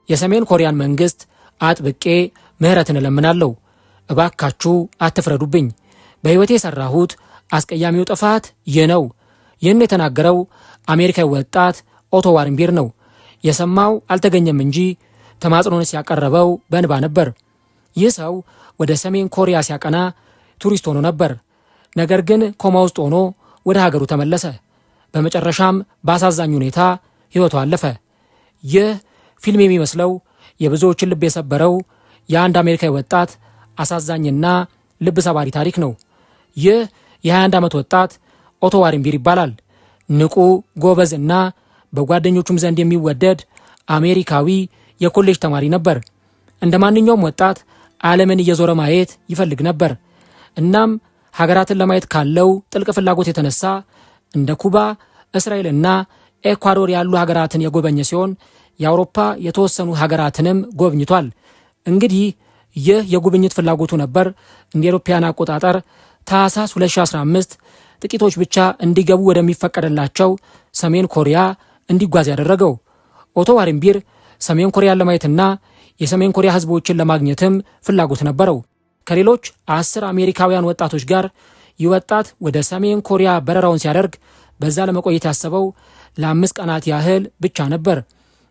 የሰሜን ኮሪያን መንግስት አጥብቄ ምህረትን እለምናለሁ። እባካችሁ አትፍረዱብኝ። በሕይወቴ የሠራሁት አስቀያሚው ጥፋት ይህ ነው። ይህን የተናገረው አሜሪካዊ ወጣት ኦቶ ዋርምቢር ነው። የሰማው አልተገኘም እንጂ ተማጽኖን ሲያቀረበው በእንባ ነበር። ይህ ሰው ወደ ሰሜን ኮሪያ ሲያቀና ቱሪስት ሆኖ ነበር። ነገር ግን ኮማ ውስጥ ሆኖ ወደ ሀገሩ ተመለሰ። በመጨረሻም በአሳዛኝ ሁኔታ ሕይወቱ አለፈ። ይህ ፊልም የሚመስለው የብዙዎችን ልብ የሰበረው የአንድ አሜሪካዊ ወጣት አሳዛኝና ልብ ሰባሪ ታሪክ ነው። ይህ የ21 ዓመት ወጣት ኦቶ ዋርምቢር ይባላል። ንቁ፣ ጎበዝና በጓደኞቹም ዘንድ የሚወደድ አሜሪካዊ የኮሌጅ ተማሪ ነበር። እንደ ማንኛውም ወጣት ዓለምን እየዞረ ማየት ይፈልግ ነበር። እናም ሀገራትን ለማየት ካለው ጥልቅ ፍላጎት የተነሳ እንደ ኩባ፣ እስራኤልና ኤኳዶር ያሉ ሀገራትን የጎበኘ ሲሆን የአውሮፓ የተወሰኑ ሀገራትንም ጎብኝቷል። እንግዲህ ይህ የጉብኝት ፍላጎቱ ነበር እንደ አውሮፓውያን አቆጣጠር ታህሳስ 2015 ጥቂቶች ብቻ እንዲገቡ ወደሚፈቀደላቸው ሰሜን ኮሪያ እንዲጓዝ ያደረገው። ኦቶ ዋርምቢር ሰሜን ኮሪያን ለማየትና የሰሜን ኮሪያ ሕዝቦችን ለማግኘትም ፍላጎት ነበረው። ከሌሎች 10 አሜሪካውያን ወጣቶች ጋር ይህ ወጣት ወደ ሰሜን ኮሪያ በረራውን ሲያደርግ በዛ ለመቆየት ያሰበው ለ5 ቀናት ያህል ብቻ ነበር።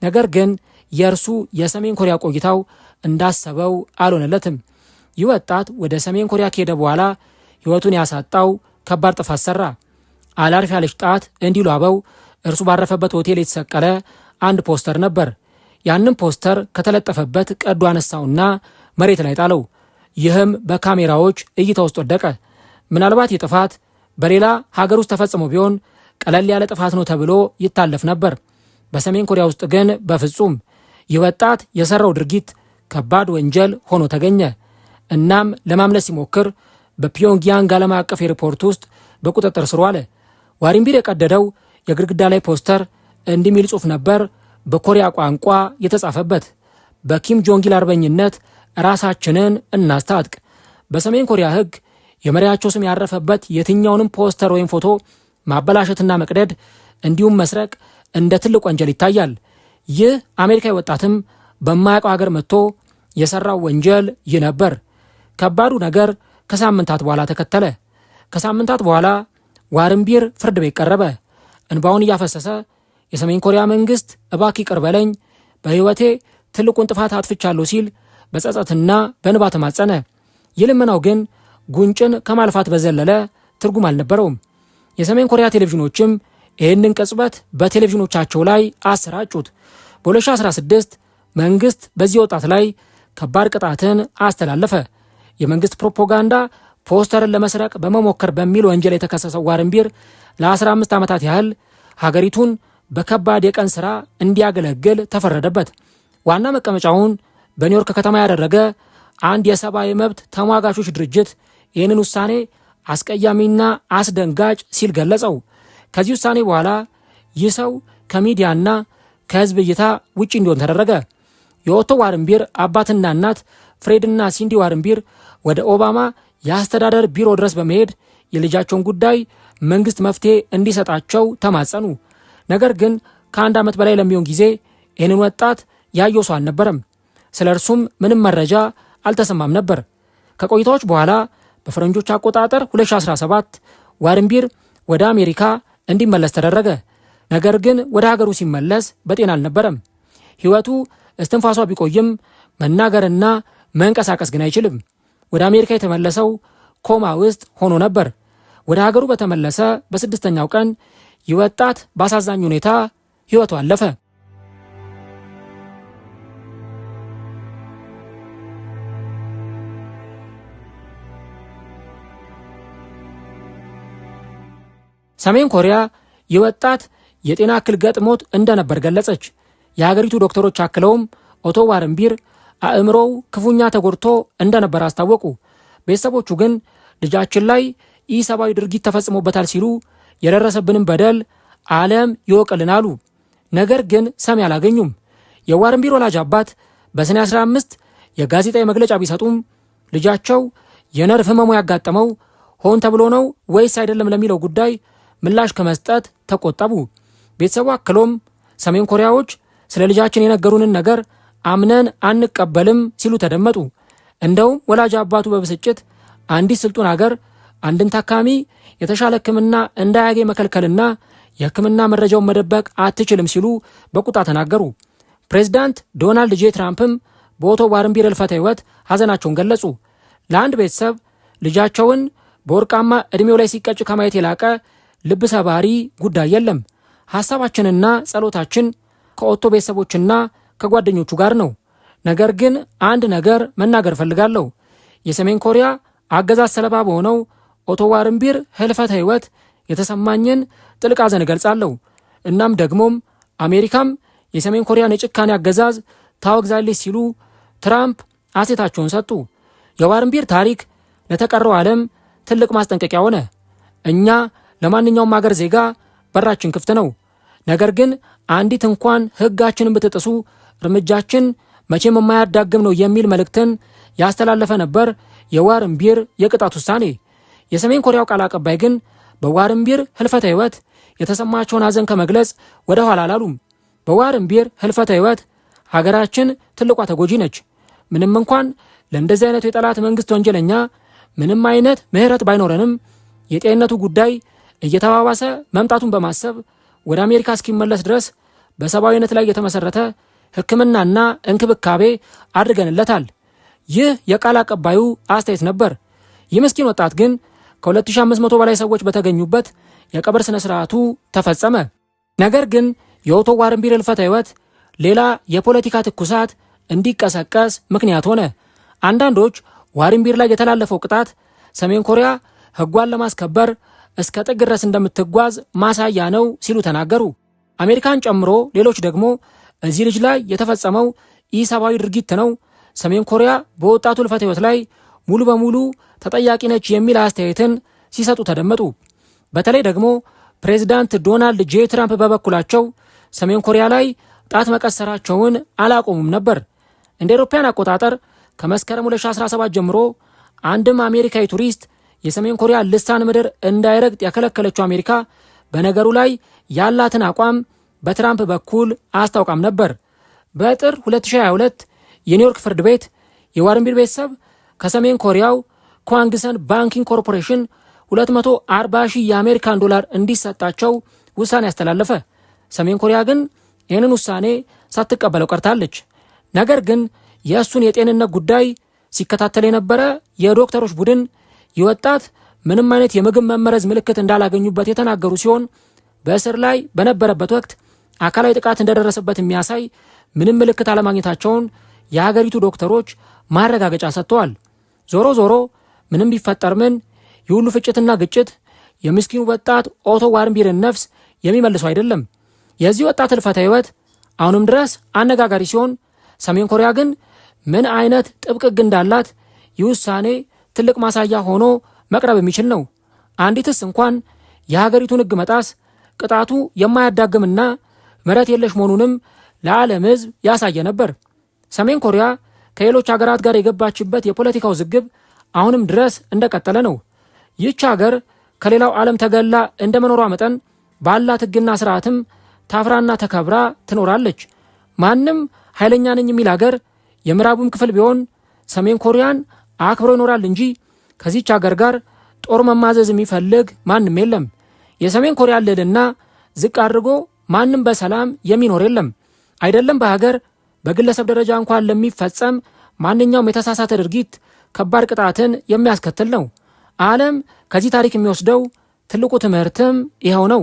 ነገር ግን የእርሱ የሰሜን ኮሪያ ቆይታው እንዳሰበው አልሆነለትም። ይህ ወጣት ወደ ሰሜን ኮሪያ ከሄደ በኋላ ሕይወቱን ያሳጣው ከባድ ጥፋት ሰራ። አላርፍ ያለች ጣት እንዲሉ አበው እርሱ ባረፈበት ሆቴል የተሰቀለ አንድ ፖስተር ነበር። ያንም ፖስተር ከተለጠፈበት ቀዶ አነሳውና መሬት ላይ ጣለው። ይህም በካሜራዎች እይታ ውስጥ ወደቀ። ምናልባት ይህ ጥፋት በሌላ ሀገር ውስጥ ተፈጽሞ ቢሆን ቀለል ያለ ጥፋት ነው ተብሎ ይታለፍ ነበር። በሰሜን ኮሪያ ውስጥ ግን በፍጹም። ይህ ወጣት የሰራው ድርጊት ከባድ ወንጀል ሆኖ ተገኘ። እናም ለማምለጥ ሲሞክር በፒዮንግያንግ ዓለም አቀፍ ኤርፖርት ውስጥ በቁጥጥር ስር ዋለ። ዋርምቢር የቀደደው የግድግዳ ላይ ፖስተር እንዲህ የሚል ጽሑፍ ነበር በኮሪያ ቋንቋ የተጻፈበት፦ በኪም ጆንጊል አርበኝነት ራሳችንን እናስታጥቅ። በሰሜን ኮሪያ ሕግ የመሪያቸው ስም ያረፈበት የትኛውንም ፖስተር ወይም ፎቶ ማበላሸትና መቅደድ እንዲሁም መስረቅ እንደ ትልቅ ወንጀል ይታያል። ይህ አሜሪካዊ ወጣትም በማያውቀው ሀገር መጥቶ የሰራው ወንጀል ይህ ነበር። ከባዱ ነገር ከሳምንታት በኋላ ተከተለ። ከሳምንታት በኋላ ዋርምቢር ፍርድ ቤት ቀረበ። እንባውን እያፈሰሰ የሰሜን ኮሪያ መንግስት እባክህ ይቅር በለኝ፣ በሕይወቴ ትልቁን ጥፋት አጥፍቻለሁ ሲል በጸጸትና በእንባ ተማጸነ። ይህ ልመናው ግን ጉንጭን ከማልፋት በዘለለ ትርጉም አልነበረውም። የሰሜን ኮሪያ ቴሌቪዥኖችም ይህንን ቅጽበት በቴሌቪዥኖቻቸው ላይ አሰራጩት። በ2016 መንግስት በዚህ ወጣት ላይ ከባድ ቅጣትን አስተላለፈ። የመንግስት ፕሮፓጋንዳ ፖስተርን ለመስረቅ በመሞከር በሚል ወንጀል የተከሰሰው ዋርምቢር ለ15 ዓመታት ያህል ሀገሪቱን በከባድ የቀን ስራ እንዲያገለግል ተፈረደበት። ዋና መቀመጫውን በኒውዮርክ ከተማ ያደረገ አንድ የሰብአዊ መብት ተሟጋቾች ድርጅት ይህንን ውሳኔ አስቀያሚና አስደንጋጭ ሲል ገለጸው። ከዚህ ውሳኔ በኋላ ይህ ሰው ከሚዲያና ከህዝብ እይታ ውጪ እንዲሆን ተደረገ። የኦቶ ዋርምቢር አባትና እናት ፍሬድና ሲንዲ ዋርምቢር ወደ ኦባማ የአስተዳደር ቢሮ ድረስ በመሄድ የልጃቸውን ጉዳይ መንግስት መፍትሄ እንዲሰጣቸው ተማጸኑ። ነገር ግን ከአንድ ዓመት በላይ ለሚሆን ጊዜ ይህንን ወጣት ያየው ሰው አልነበረም። ስለ እርሱም ምንም መረጃ አልተሰማም ነበር። ከቆይታዎች በኋላ በፈረንጆች አቆጣጠር 2017 ዋርምቢር ወደ አሜሪካ እንዲመለስ ተደረገ። ነገር ግን ወደ ሀገሩ ሲመለስ በጤና አልነበረም። ሕይወቱ እስትንፋሷ ቢቆይም መናገርና መንቀሳቀስ ግን አይችልም። ወደ አሜሪካ የተመለሰው ኮማ ውስጥ ሆኖ ነበር። ወደ ሀገሩ በተመለሰ በ6ኛው ቀን ይህ ወጣት በአሳዛኝ ሁኔታ ሕይወቱ አለፈ። ሰሜን ኮሪያ ይህ ወጣት የጤና እክል ገጥሞት እንደነበር ገለጸች። የሀገሪቱ ዶክተሮች አክለውም ኦቶ ዋርምቢር አእምሮው ክፉኛ ተጎድቶ እንደነበር አስታወቁ። ቤተሰቦቹ ግን ልጃችን ላይ ኢሰብአዊ ድርጊት ተፈጽሞበታል ሲሉ የደረሰብንን በደል ዓለም ይወቅልን አሉ። ነገር ግን ሰሚ አላገኙም። የዋርምቢር ወላጅ አባት በሰኔ 15 የጋዜጣዊ መግለጫ ቢሰጡም ልጃቸው የነርቭ ህመሙ ያጋጠመው ሆን ተብሎ ነው ወይስ አይደለም ለሚለው ጉዳይ ምላሽ ከመስጠት ተቆጠቡ። ቤተሰቡ አክሎም ሰሜን ኮሪያዎች ስለ ልጃችን የነገሩንን ነገር አምነን አንቀበልም ሲሉ ተደመጡ። እንደውም ወላጅ አባቱ በብስጭት አንዲት ስልጡን አገር አንድን ታካሚ የተሻለ ሕክምና እንዳያገኝ መከልከልና የሕክምና መረጃውን መደበቅ አትችልም ሲሉ በቁጣ ተናገሩ። ፕሬዝዳንት ዶናልድ ጄ ትራምፕም በኦቶ ዋርምቢር ህልፈተ ሕይወት ሐዘናቸውን ገለጹ። ለአንድ ቤተሰብ ልጃቸውን በወርቃማ ዕድሜው ላይ ሲቀጭ ከማየት የላቀ ልብ ሰባሪ ጉዳይ የለም። ሐሳባችንና ጸሎታችን ከኦቶ ቤተሰቦችና ከጓደኞቹ ጋር ነው። ነገር ግን አንድ ነገር መናገር እፈልጋለሁ። የሰሜን ኮሪያ አገዛዝ ሰለባ በሆነው ኦቶ ዋርምቢር ህልፈተ ሕይወት የተሰማኝን ጥልቅ ሐዘን እገልጻለሁ። እናም ደግሞም አሜሪካም የሰሜን ኮሪያን የጭካኔ አገዛዝ ታወግዛለች ሲሉ ትራምፕ አስተያየታቸውን ሰጡ። የዋርምቢር ታሪክ ለተቀረው ዓለም ትልቅ ማስጠንቀቂያ ሆነ። እኛ ለማንኛውም አገር ዜጋ በራችን ክፍት ነው። ነገር ግን አንዲት እንኳን ሕጋችንን ብትጥሱ እርምጃችን መቼም የማያዳግም ነው የሚል መልእክትን ያስተላለፈ ነበር የዋርምቢር የቅጣት ውሳኔ። የሰሜን ኮሪያው ቃል አቀባይ ግን በዋርምቢር ህልፈተ ሕይወት የተሰማቸውን ሐዘን ከመግለጽ ወደ ኋላ አላሉም። በዋርምቢር ህልፈተ ሕይወት ሀገራችን ትልቋ ተጎጂ ነች። ምንም እንኳን ለእንደዚህ አይነቱ የጠላት መንግስት ወንጀለኛ ምንም አይነት ምህረት ባይኖረንም የጤንነቱ ጉዳይ እየተባባሰ መምጣቱን በማሰብ ወደ አሜሪካ እስኪመለስ ድረስ በሰብአዊነት ላይ የተመሰረተ ሕክምናና እንክብካቤ አድርገንለታል። ይህ የቃል አቀባዩ አስተያየት ነበር። ይህ ምስኪን ወጣት ግን ከ2500 በላይ ሰዎች በተገኙበት የቀብር ስነ ስርዓቱ ተፈጸመ። ነገር ግን የኦቶ ዋርምቢር ህልፈተ ሕይወት ሌላ የፖለቲካ ትኩሳት እንዲቀሰቀስ ምክንያት ሆነ። አንዳንዶች ዋርምቢር ላይ የተላለፈው ቅጣት ሰሜን ኮሪያ ሕጓን ለማስከበር እስከ ጥግ ድረስ እንደምትጓዝ ማሳያ ነው ሲሉ ተናገሩ። አሜሪካን ጨምሮ ሌሎች ደግሞ እዚህ ልጅ ላይ የተፈጸመው ኢሰብአዊ ድርጊት ነው፣ ሰሜን ኮሪያ በወጣቱ ህልፈተ ሕይወት ላይ ሙሉ በሙሉ ተጠያቂ ነች የሚል አስተያየትን ሲሰጡ ተደመጡ። በተለይ ደግሞ ፕሬዝዳንት ዶናልድ ጄ ትራምፕ በበኩላቸው ሰሜን ኮሪያ ላይ ጣት መቀሰራቸውን አላቆሙም ነበር። እንደ አውሮፓውያን አቆጣጠር ከመስከረም 2017 ጀምሮ አንድም አሜሪካዊ ቱሪስት የሰሜን ኮሪያ ልሳን ምድር እንዳይረግጥ ያከለከለችው አሜሪካ በነገሩ ላይ ያላትን አቋም በትራምፕ በኩል አስታውቃም ነበር። በጥር 2022 የኒውዮርክ ፍርድ ቤት የዋርምቢር ቤተሰብ ከሰሜን ኮሪያው ኳንግሰን ባንኪንግ ኮርፖሬሽን 240 ሺህ የአሜሪካን ዶላር እንዲሰጣቸው ውሳኔ ያስተላለፈ። ሰሜን ኮሪያ ግን ይህንን ውሳኔ ሳትቀበለው ቀርታለች። ነገር ግን የእሱን የጤንነት ጉዳይ ሲከታተል የነበረ የዶክተሮች ቡድን ይህ ወጣት ምንም አይነት የምግብ መመረዝ ምልክት እንዳላገኙበት የተናገሩ ሲሆን በእስር ላይ በነበረበት ወቅት አካላዊ ጥቃት እንደደረሰበት የሚያሳይ ምንም ምልክት አለማግኘታቸውን የሀገሪቱ ዶክተሮች ማረጋገጫ ሰጥተዋል። ዞሮ ዞሮ ምንም ቢፈጠር ምን የሁሉ ፍጭትና ግጭት የምስኪኑ ወጣት ኦቶ ዋርምቢርን ነፍስ የሚመልሰው አይደለም። የዚህ ወጣት ህልፈተ ሕይወት አሁንም ድረስ አነጋጋሪ ሲሆን ሰሜን ኮሪያ ግን ምን አይነት ጥብቅ ሕግ እንዳላት ይህ ውሳኔ ትልቅ ማሳያ ሆኖ መቅረብ የሚችል ነው። አንዲትስ እንኳን የሀገሪቱን ሕግ መጣስ ቅጣቱ የማያዳግምና ምሕረት የለሽ መሆኑንም ለዓለም ሕዝብ ያሳየ ነበር። ሰሜን ኮሪያ ከሌሎች ሀገራት ጋር የገባችበት የፖለቲካ ውዝግብ አሁንም ድረስ እንደቀጠለ ነው። ይህች ሀገር ከሌላው ዓለም ተገላ እንደ መኖሯ መጠን ባላት ሕግና ስርዓትም ታፍራና ተከብራ ትኖራለች። ማንም ኃይለኛ ነኝ የሚል ሀገር የምዕራቡም ክፍል ቢሆን ሰሜን ኮሪያን አክብሮ ይኖራል እንጂ ከዚህች ሀገር ጋር ጦር መማዘዝ የሚፈልግ ማንም የለም። የሰሜን ኮሪያ ልዕልና ዝቅ አድርጎ ማንም በሰላም የሚኖር የለም። አይደለም በሀገር በግለሰብ ደረጃ እንኳን ለሚፈጸም ማንኛውም የተሳሳተ ድርጊት ከባድ ቅጣትን የሚያስከትል ነው። ዓለም ከዚህ ታሪክ የሚወስደው ትልቁ ትምህርትም ይኸው ነው።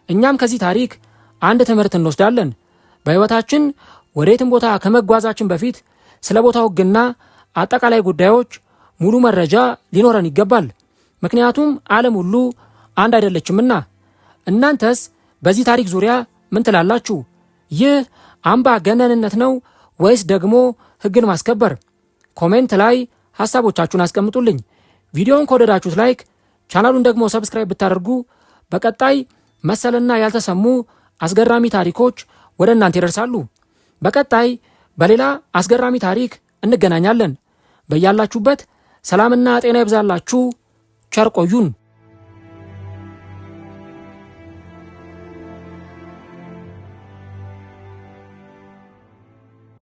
እኛም ከዚህ ታሪክ አንድ ትምህርት እንወስዳለን። በሕይወታችን ወደየትም ቦታ ከመጓዛችን በፊት ስለ ቦታው ሕግና አጠቃላይ ጉዳዮች ሙሉ መረጃ ሊኖረን ይገባል። ምክንያቱም ዓለም ሁሉ አንድ አይደለችምና። እናንተስ በዚህ ታሪክ ዙሪያ ምን ትላላችሁ? ይህ አምባ ገነንነት ነው ወይስ ደግሞ ሕግን ማስከበር? Comment ላይ ሐሳቦቻችሁን አስቀምጡልኝ። ቪዲዮውን ከወደዳችሁት like፣ ቻናሉን ደግሞ subscribe ብታደርጉ በቀጣይ መሰልና ያልተሰሙ አስገራሚ ታሪኮች ወደ እናንተ ይደርሳሉ። በቀጣይ በሌላ አስገራሚ ታሪክ እንገናኛለን። በያላችሁበት ሰላምና ጤና ይብዛላችሁ። ቸር ቆዩን።